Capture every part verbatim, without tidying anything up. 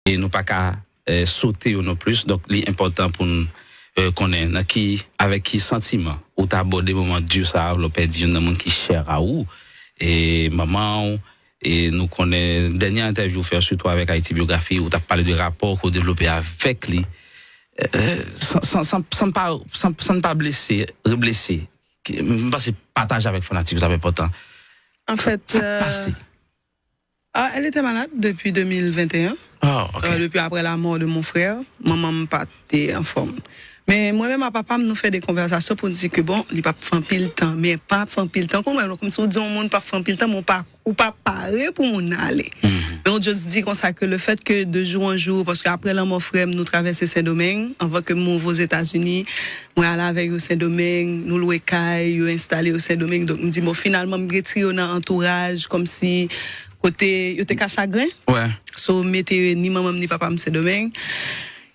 e nou pa ka eh, sote yo non plis. Donk, li enpòtan pou n eh, konnen nan ki, avèk ki santiman ou ta abòde moman di sa a, lè w pèdi youn nan moun ki chè a ou. E manman w, e nou konnen dènye entèvyou w fè, sitou avèk Haïti Biographie, ou t ap pale de rapò ke w devlope avèk li. Eh, san, san, san, san pa, san, san pa blese, reblese. Ki- M panse pataje avèk fanatik ou t ap enpòtan. En fait, Sa k pase? Ah, elle était malade depuis deux mille vingt et un. Ah, ok. Euh, depuis après la mort de mon frère, manman m pa te an fòm. Men mwen menm ak papa m, nou fè de konvèsasyon pou n di ke bon, li p ap fè anpil tan, men pa fè anpil tan. Konn wè, kòmsi w di yon moun p ap fè anpil tan, men w pa, ou pa pare pou moun nan ale. Men w just di konsa ke le fait que de jour en jour, paske apre lanmò frè m, nou travèse Sendomeng, anvan ke m rive Ozetazini, mwen ale avè yo Sendomeng, nou lwe kay, yo enstale yo Sendomeng. Donk, m di, bon, finalman, m retire yo nan antouraj, kòmsi kote yo te ka chagren. Wè. So, m mete ni manman m ni papa m Sendomeng.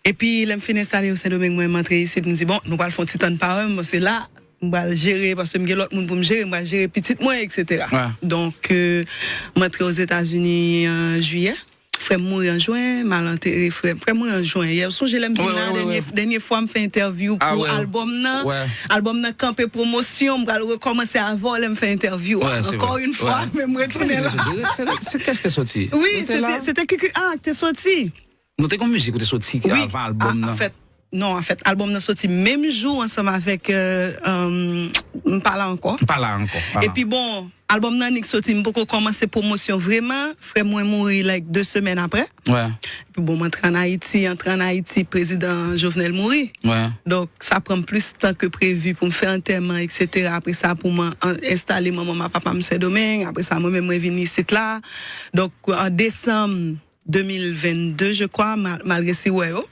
Epi, lè m fin enstale yo Sendomeng, mwen, m antre isit, m di, bon, nou pral fè yon ti tann pa wè m, paske la, m pral jere, paske m gen lòt moun pou m jere, m pral jere pitit mwen, etsetera. Wè. Donk, euh, m antre Ozetazini an jiyè. Frè m mouri an jen, m al antere frè m. Frè m mouri an jen. Yè, w sonje lè m vin Wè, la, wè, wè, dènye, wè. Dènye fwa m fè entèvyou Ah, pou wè. Albòm nan. Wè. Albòm nan kanpe pwomosyon, m pral rekòmanse avè w lè m fè entèvyou a. Wè, se Ankò vre. yon fwa, Wè. men m retounen la. Se, se, se, se kès te soti? Wi, Ou te la? se te Q Q A k te soti. Nou te gon mizik ou te soti Wi, avan albòm a- nan. An fèt, non, an fèt, albòm nan soti menm jou ansanm avèk euh, euh, M pa la ankò. M pa la ankò. Voilà. Epi bon, albòm nan nik soti, m poko kòmanse pwomosyon vreman. Frè mwen mouri like de semèn apre. Wè. Epi bon, m antre an Ayiti, antre an Ayiti, prezidan Jovenel mouri. Wè. Donk, sa pran m plis tan ke previ pou m fè antèman, etsetera. Apre sa, pou mwen an- enstale manman m ak papa m Sendomeng. Apre sa, mwen menm, mwen vin isit la. Donk, an desanm de mil vennde, je crois, m al m al resi wè yo.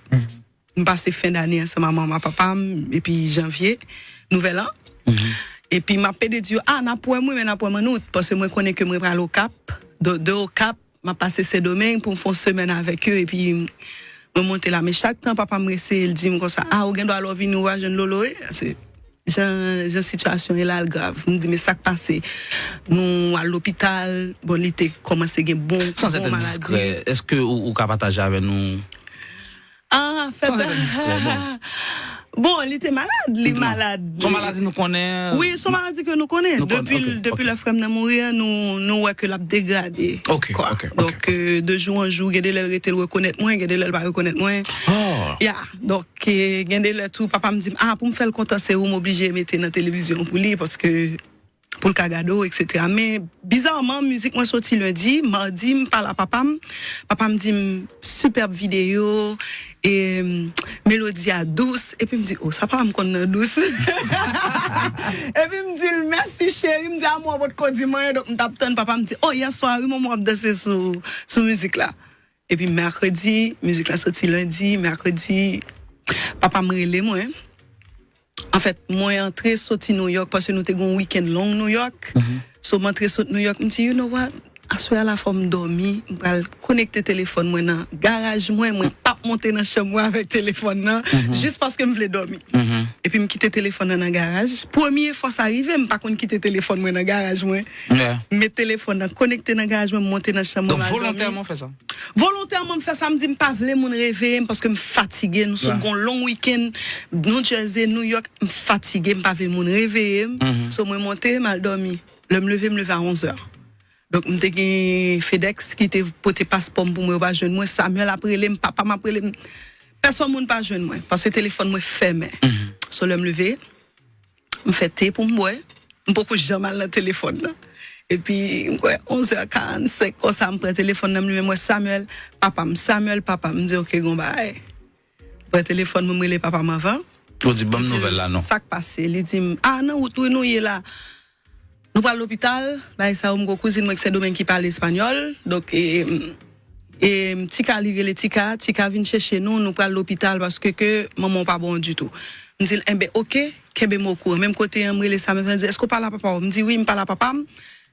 M pase fen dane ansanm ak manman papa m, epi janvye, nouvèl an. Epi m ap pede di yo, ah, n ap wè m, wi, men n ap wè m an out, paske mwen konnen ke mwen pral Okap. De, de Okap, m ap pase Sendomeng pou m fè yon semèn avèk yo, epi mwen monte la. Men chak tan papa m reseye, l di m konsa, ah, ou gen dwa lè w vini, ou va jwenn Lolo, wi. Se jan, jan sitiyasyon e la, l grav. M di, men sa k pase? Nou al lopital, bon, li te kòmanse gen bon, Sans être bon indiscret, maladi. Èske ou, ou ka pataje avè nou? Ah, fèt. Sans être indiscret, bon. Bon, li te malad, li malad. Son maladi nou konnen. Wi, son maladi ke nou konnen. Nou konnen, Depi, ok, depi ok. Lè frè m nan mouri an, nou, nou wè ke l ap degrade. Ok, Kwa. ok, ok. Donk, euh, de jou an jou, gen de lè l rete l rekonèt mwen, gen de lè l pa rekonèt mwen. Oh. Ya, donk, euh, gen de lè tou, papa m di m, ah, pou m fè l kontan, se ou m oblije mete nan televizyon pou li, paske pou l ka gade w, etsetera. Men, bizarman, mizik mwen soti lendi, madi, m pale a papa m. Papa m di m, sipèb videyo, e, melodi a dous. Epi m di, oh, sa papa m konn nan dous. Epi m di l, mèsi, cheri. M di, a mwen, ou potko di m anyen, donk m t ap tann papa m di, oh, yèswa, wi, manman w ap danse sou, sou mizik la. Epi mèkredi, mizik la soti lendi, mèkredi, papa m rele mwen. Anfèt, mwen antre soti Nouyòk paske nou te gen yon wikenn long Nouyòk. So, m antre sot Nouyòk, m di, you know what? Aswè a la fò m dòmi, m pral konekte telefòn mwen nan garaj mwen, mwen p ap monte nan chanm mwen avèk telefòn nan, jis paske m vle dòmi. Epi m kite telefòn nan nan garaj. Premye fwa sa rive, m pa konn kite telefòn mwen nan garaj mwen. Yeah. M met telefòn nan konekte nan garaj mwen, m monte nan chanm mwen, Donk, m al dòmi. Volontèman w fè sa? Volontèman m fè sa, m di m pa vle moun reveye m paske m fatige. Nou sot Yeah. gon long wikenn, New Jersey, New York, m fatige, m pa vle moun reveye m. So mwen monte, m al dòmi. Lè m leve, m leve a onz è. Donk m te gen FedEx ki te pote paspò m pou mwen, yo pa jwenn mwen. Samuel ap rele m, papa m ap rele m. Pèsòn moun pa jwenn mwen, paske telefòn mwen fèmen. So lè m leve, m fè te pou m bwè. M poko janm al nan telefòn nan. Epi, m kwè, onz è karannsenk konsa, m pran telefòn nan, m limen, m wè Samuel, papa m, Samuel, papa m. M di, oke, gon bagay. M pran telefòn mwen, m rele papa m anvan. Ou di, ban m M di l, nouvèl la, non? Sa k pase? Li di m, ah, nan wout wi nou ye la. Nou pral lopital, bagay sa yo, m gon kouzin mwen ki Sendomeng ki pale espanyòl. Donk, e, e, Tika, li rele Tika, Tika vin chèche nou, nou pral lopital paske ke manman w pa bon ditou. M di l, enben, oke, kenbe m okouran. Menm kote an, m rele Samuel, m di, èske w pale a papa w? M di, wi, m pale a papa m.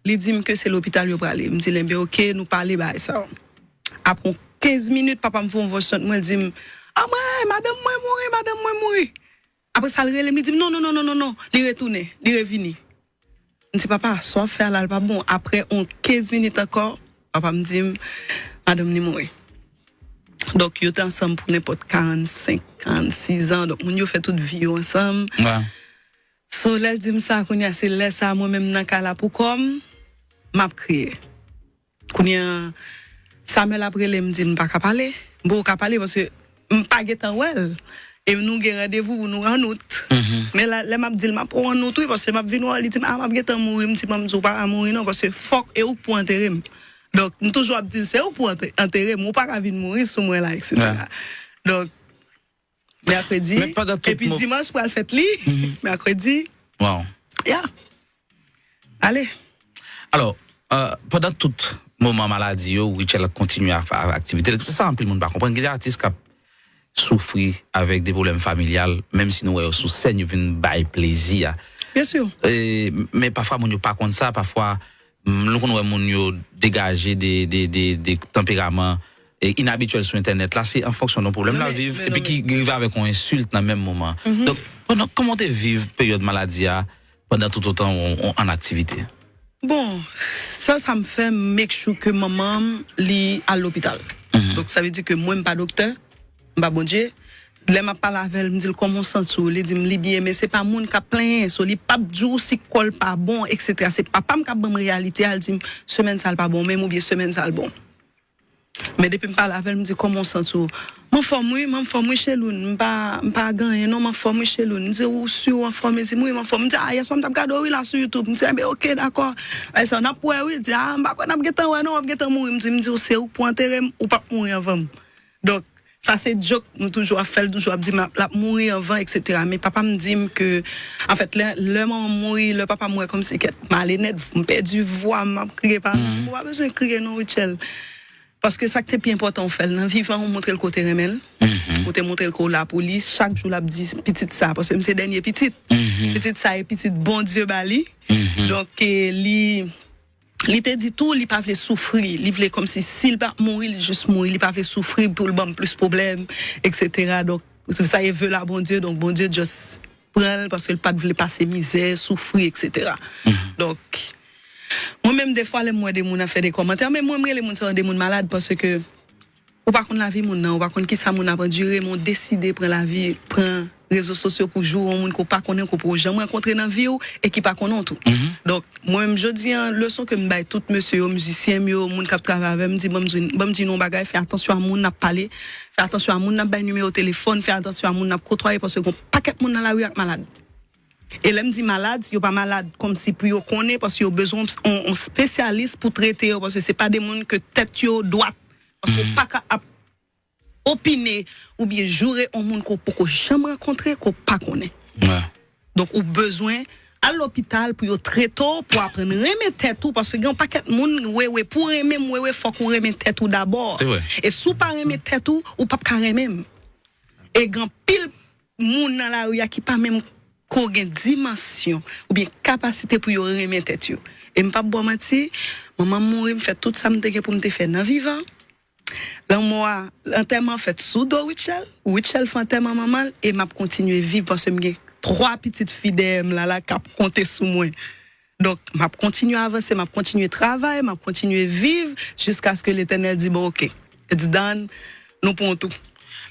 Li di m ke se lopital yo prale. M di l, enben, oke, nou pale bagay sa yo. Apre yon kenz minit, papa m fè yon voice note mwen, li di m, anmwey, madanm mwen mouri, madanm mwen mouri. Apre sa, l rele m, li di m, non, non, non, non, non, non. Li retounen, li revini. M di, papa, sa w ap fè a la, l pa bon. Apre yon kenz minit ankò, papa m di m, madanm ni mouri. Donk, yo te ansanm pou nenpòt karannsenk, karannsis an. Donk, moun yo fè tout vi yo ansanm. So, lè l di m sa, kounye a, se lè sa, mwen menm nan kay la pou kò m, m ap kriye. Kounye a, Samuel ap rele m, di l m pa ka pale. M poko ka pale paske m pa gentan wè l. E nou gen randevou pou nou an out. Men la, lè m ap di l, m ap an out, wi, paske m ap vin wè l, li di m, a, m ap gentan mouri. M di, ban m di w pa ka mouri non, paske fòk e ou k pou antere m. Donk, m toujou ap di l, se ou k pou antre- antere m, ou pa ka vin mouri sou mwen la, etsetera. Donk, mèkredi, epi dimanch pral fèt li, mèkredi, ya. Ale. Alò, pandan tout moman maladi yo, Rutshelle kontinye a fè aktivite l. Se sa anpil moun pa konprann. Gen de atis k ap soufri avèk de pwoblèm familyal, menm si nou wè yo sou sèn, yo vin bay plezi a. Byen si. Men pafwa moun yo pa konn sa, pafwa nou konn wè moun yo degaje de, de, de, de tanperaman e inabityèl sou entènèt la, se an fonksyon de yon pwoblèm l ap viv epi ki rive avèk yon ensilt nan menm moman. Donk, pandan, kòman w te viv peryòd maladi a pandan toutotan w an aktivite? Bon, sèl sa m fè, m make sure ke manman m li al lopital. Donk, sa vle di ke mwen, m pa doktè, m pa Bondye. Lè m ap pale avè l, m di l, kòman w santi w? Li di m li byen, men se pa moun k ap plenyen. So, li p ap di w si kò l pa bon, etsetera. Se papa m k ap ban m reyalite a, l di m, semèn sa a l pa bon menm oubyen semèn sa a l bon. Men depi m pale avè l, m di, kòman w santi w? M anfòm wi, m anfòm wi Cheloune, m pa, m pa gen anyen non, m anfòm wi Cheloune. M di, ou si w anfòm? Li di m, wi, m anfòm. M di, a, yèswa m t ap gade w wi la sou YouTube. M di, enben, oke, dakò. Bagay sa yo, n ap wè wi. Li di, a, m pa kwè n ap gentan wè non, w ap gentan mouri. M di, m di w, se ou k pou antere m, ou p ap mouri anvan m. Donk, sa se joke nou toujou ap fè, l toujou ap di m l ap, l ap mouri anvan, etsetera. Men papa m di m ke, anfèt, lè, lè manman m mouri, lè papa m mouri, kòmsi kèt, m ale nèt, m pèdi vwa m, m ap kriye, papa m di m, ou pa bezwen kriye non, Rutshelle. Paske sa k te pi enpòtan ou fè l nan vivan, ou montre l ke w te renmen l. Ou te montre l ke w la pou li. Chak jou l ap di pitit sa, paske m se dènye pitit. Pitit sa e pitit Bondye ba li. Donk, li, li te di tou, li pa vle soufri. Li vle kòmsi, si l pa mouri, li jis mouri. Li pa vle soufri pou l ban m plis pwoblèm, etsetera. Donk, sa e ve la Bondye. Donk, Bondye just pran l paske l pa t vle pase mizè, soufri, etsetera. Donk, mwen menm, defwa, lè m wè de moun ap fè de kòmantè, men mwen, m rele moun sa yo de moun malad paske ou pa konn lavi moun nan, ou pa konn kisa moun ap andire, men w deside pran lavi, pran rezo sosyo pou joure yon moun ke w pa konnen, ke w poko janm rankontre nan vi w e ki pa konnen w tou. Donk, mwen menm, jodi a, leson ke m bay tout mesye yo, mizisyen m yo, moun k ap travay avè m, m di, ban m di, ban m di nou yon bagay, fè atansyon a moun n ap pale, fè atansyon a moun n ap bay nimewo telefòn, fè atansyon a moun n ap kotwaye, paske gen yon pakèt moun nan lari ak malad. E lè m di malad, yo pa malad kòmsi pou yo konnen, paske yo bezwen yon, yon, yon espesyalis pou trete yo, paske se pa de moun ke tèt yo dwat. Paske w pa ka ap opine oubyen joure yon moun ke w poko janm rankontre, ke w pa konnen. Donk, ou bezwen al lopital pou yo trete w, pou w aprann renmen tèt ou, paske gen yon pakèt moun, wewe, pou w renmen m, wewe, fòk ou renmen tèt ou dabò. E si w pa renmen tèt ou, ou p ap ka renmen m. E gen anpil moun nan lari a ki pa menm ko gen dimansyon oubyen kapasite pou yo renmen tèt yo. E m p ap ba w manti, manman m mouri, m fè tout sa m te gen pou m te fè nan vivan. Lanmò a, antèman an fèt sou do Rutshelle. Rutshelle fè antèman manman l e m ap kontinye viv paske m gen twa pitit fi dèyè m la la k ap konte sou mwen. Donk, m ap kontinye avanse, m ap kontinye travay, m ap kontinye viv jiskaske Letènèl di, bon, oke, it's done, nou pran w tou.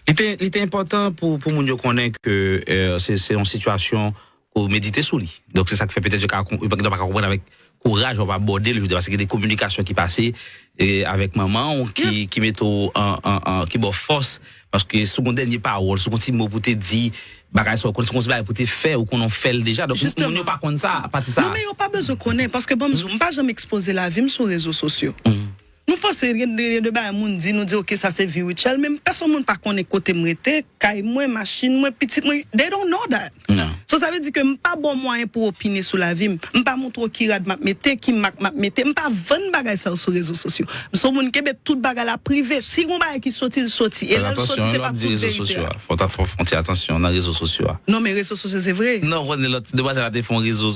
Li te, li te enpòtan pou, pou moun yo konnen ke eh, se, se yon sitiyasyon ke w medite sou li. Donk, se sa k fè petèt yo ka, yo pa ka konprann avèk kouraj w ap abòde l jodi a, paske gen de kominikasyon ki pase eh, avèk manman w ki, ki mete w an, an, an, ki ba w fòs. Paske si w gen yon dènye pawòl, si w gen yon ti mo pou w te di, bagay sa w konnen, si w gen yon ti bagay pou w te fè, ou konnen w fè l deja. Donk, moun yo pa konn sa, pati sa. Non, men yo pa bezwen konnen, paske ban m di w, m pa janm ekspoze lavi m sou rezo sosyo. Nou panse gen de, de bagay moun di, nou di, oke, sa se vi Rutshelle, men pèsonn moun pa konnen kote m rete, kay mwen, machin mwen, pitit mwen, they don't know that. So, sa vle di ke m pa ba w mwayen pou w opine sou lavi m. M pa montre w ki rad m ap mete, ki mak m ap mete. M pa vann bagay sa yo sou rezo sosyo. M se yon moun kenbe tout bagay la prive. Si gen yon bagay ki soti, l soti. E lè l soti, se pa tout verite a. Fò w ta fè yon ti atansyon nan rezo sosyo a. Non, men rezo sosyo, se vre. Non, w konnen lòt demwazèl la te fè yon rezo.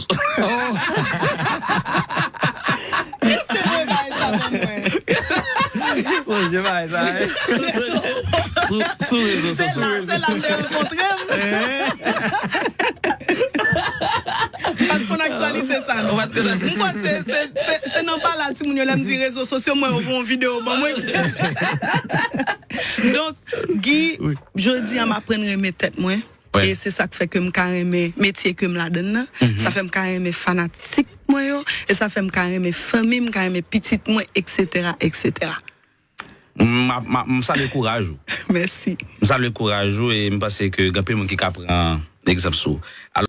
Sonje bagay sa, wi. Sou, sou rezo sosyo. Se la, se la m te rankontre m. M ap Konn aktyalite sa non. M kwè se se se se nan pale a timoun yo lè m di rezo sosyo mwen yo voye yon videyo ban mwen. Donk Guy, jodi a m aprann renmen tèt mwen. E se sa k fè ke m ka renmen metye ke m ladann nan. Sa fè m ka renmen fanatik mwen yo. E sa fè m ka renmen fanmi m, ka renmen pitit mwen, eksetera, eksetera. M ap- m ap- m salye kouraj ou. Mèsi. M salye kouraj ou e m panse ke gen anpil moun ki ka pran egzanp sou ou.